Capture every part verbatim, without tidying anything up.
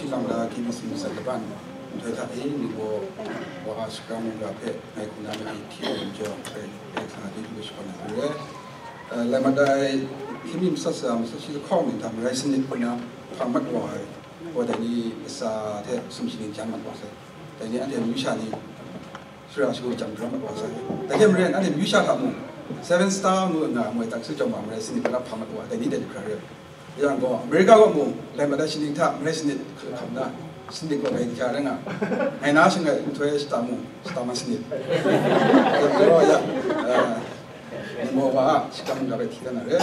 Shillong la K B C masat laban nhtoi hta e, Ningbo wa a shakram mung ga hpe ngai hku na mari hti ai majaw, hpe hpe sa di lu shakawn ai hku re. Eh, lai mat ai hkying mi masat sa, masat shi lahkawng ni hta marai sanit hku na hpang mat wa ai, wa dai ni kasa hte sumshi ni jan mat wa sai. Dai ni anhte amyu sha ni shara shagu jang daram mat wa sai. Dai hte maren, anhte amyu sha hta mung, Seven Star ngu nga moi tak su jawng ma marai sanit hku na hpang mat wa, dai ni dai ni hkra re. Yang gaw, America gaw mung, lai mat ai shaning hta marai sanit hkam na, sanit gaw rai hkya rai nga. Ngai na shangai nhtoi shata mung, shata man sanit. Gaw ya, eh, Ningbo wa a shakram ga bai hti dan na re.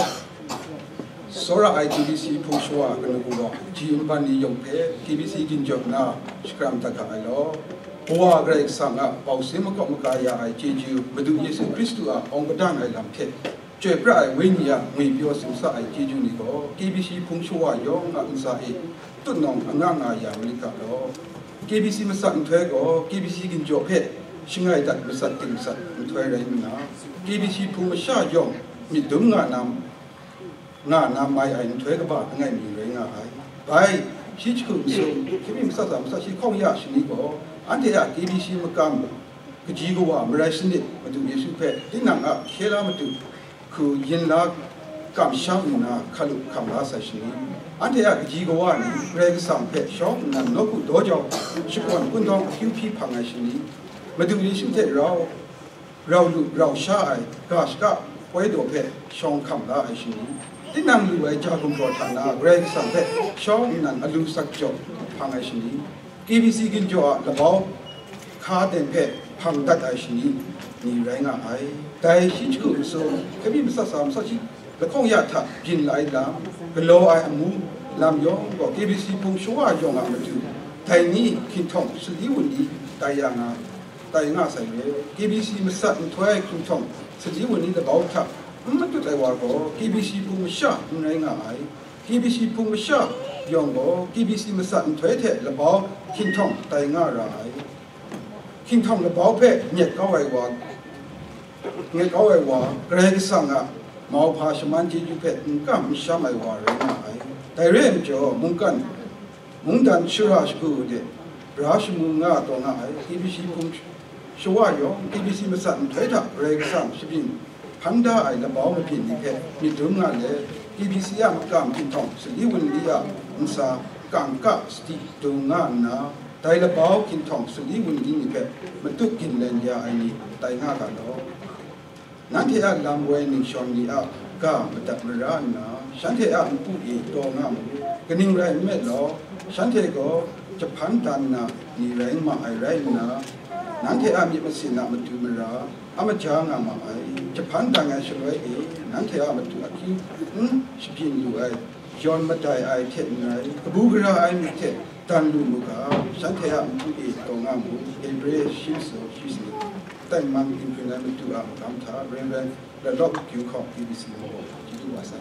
Tsawra ai K B C hpung shawa kanu gaw, ji nban ni yawng hpe K B C ginjawng na shakram dat ga ai law. Kawa Karai Kasang a bau sin makawp maga ya ai chyeju, Madu Yesu Hkristu a awng kadang ai lam hte, chyoi pra ai Wenyi a ngwi pyaw tsun sa ai chyeju ni gaw, K B C hpung shawa yawng a ntsa e tutnawng anga nga ya malit ga law. K B C masat nhtoi gaw, K B C ginjaw hpe shangai dat masat ting sat nhtoi rai nna, K B C hpung masha yawng myit dum nga na, nga na mai ai nhtoi kaba langai mi rai nga ai. Bai, shi jahku masum, hkying mi masat sa, masat shi lahkawng ya shani gaw, anhte a K B C makam kaji kawa marai sanit, Madu Yesu hpe tinang a hkye la matu hku yin la kamsham nna hkalup hkam la sai shani. Anhte a kaji kawa ni Karai Kasang hpe shawng nnan nawku daw jau, shakawn kungdawn akyu hpyi hpang ai shani. Madu Yesu hte rau, rau lu rau sha ai ga shaka poi daw hpe shawng hkam la ai shani. Tinang lu ai ja gumhpraw hta na Karai Kasang hpe shawng nnan alu sak jaw hpang ai shani. K B C ginjaw a labau hka teng hpe hpang dat ai shani ni rai nga ai. Dai shi jahku masum, hkying mi masat sa, masat shi lahkawng ya hta byin la ai lam, galaw ai amu, lam yawng gaw K B C hpung shawa yawng a matu, dai ni hkinhtawng sali wunli tai ya nga, tai nga sai re. K B C masat nhtoi hkinhtawng sali wunli labau hta n matut ai wa gaw, K B C hpung masha n rai nga ai. K B C hpung masha yawng gaw, K B C masat nhtoi hte labau hkinhtawng tai nga ra ai. Hkinhtawng labau hpe nyet kau ai wa, nyet kau ai wa, Karai Kasang a mauhpa shaman chyeju hpe n kam n sham ai wa rai nga ai. Dai re ai majaw, mungkan, mungdan shara shagu de, bra shamu nga taw nga ai, K B C hpung shawa yawng, K B C masat nhtoi hta Karai Kasang shabyin hkan da ai labau mabyin ni hpe myit dum nga let, K B C a makam hkinhtawng sali wunli a ntsa kangka sadi dung nga nna, dai labau hkinhtawng sali wunli ni hpe matut ginlen ya ai ni tai nga ga law. Nanhte a lam woi ningshawn ni a ga madat mara nna, shanhte a npu e taw nga mu. Kaning rai nme law, shanhte gaw jahpan dan na ni rai ma ai rai nna, nanhte a myit masin a matu mara a maja nga ma ai. Jahpan dang ai shaloi e, nanhte a matu akyu n shabyin lu ai, yawn madai ai hte n rai, kabu gara ai myit hte dan lu mu ga, shanhte a matu e taw nga mu. Hebre shi masum shi sanit. Tengman dinghpring ai matu a magam hta, Rev. Lalawk Kyu Hkawng, B B C Mungdaw, chyeju wa sai.